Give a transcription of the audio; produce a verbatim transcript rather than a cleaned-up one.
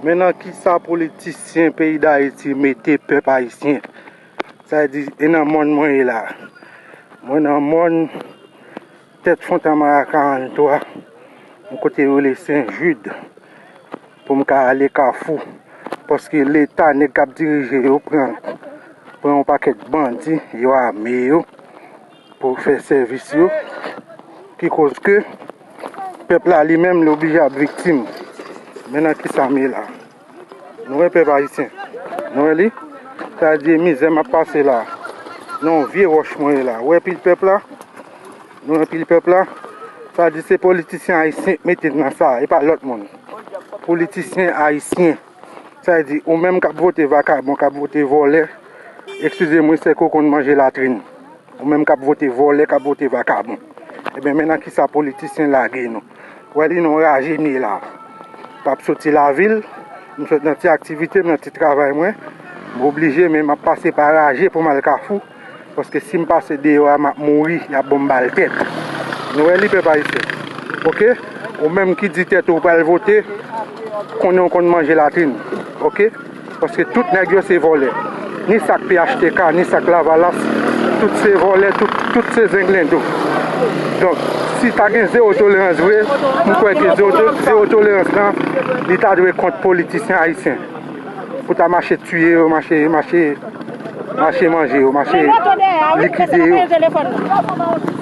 Men nan kisa politisyen peyi Dayiti mete pèp ayisyen. Sa vle di, e nan mòn mwen ye la. Mwen nan mòn tèt Fontan Mara karannntwa, yon kote yo rele Sen Jid, pou m ka ale Kafou. Paske Leta, nèg k ap dirije yo pran, pran yon pakèt bandi, yo ame yo pou fè sèvis yo, ki koz ke pèp la li menm li oblije ap viktim. Men nan kisa m ye la. Nou wè pèp ayisyen. Nou wè li? Sa di mizè m ap pase la. Nan yon vye wòch mwen ye la. Ou wè pil pèp la? Nou wè pil pèp la? Sa di se politisyen ayisyen k mete n nan sa, e pa lòt moun. Politisyen ayisyen. Sa vle di, ou menm k ap vote vakabon, k ap vote vòlè, eskize m wi, sèke w konn manje latrin. Ou menm k ap vote vòlè, k ap vote vakabon. Ebyen, men nan kisa politisyen lage nou. Wè li nan yon raje m ye la. M ap soti lavil, m sot nan ti aktivite m, nan ti travay mwen. M oblije, men m ap pase pa raje pou m al Kafou. Paske si m pase deyò a, m ap mouri, y ap ban m bal tèt. Nou wè li, pèp ayisyen. Oke? Ou menm ki di tèt ou pral vote, konnen w konn manje latrin. Oke? Paske tout nèg yo se vòlè. Ni sa k P H T K, ni sa k Lavalas, tout se vòlè, tout, tout se zenglendo. Donk, si ta gen zewo tolerans vre, m kwè ke zewo to-, zewo tolerans lan, li ta dwe kont politisyen ayisyen. Pou ta mache tiye yo, mache, mache, mache manje yo, mache likide yo.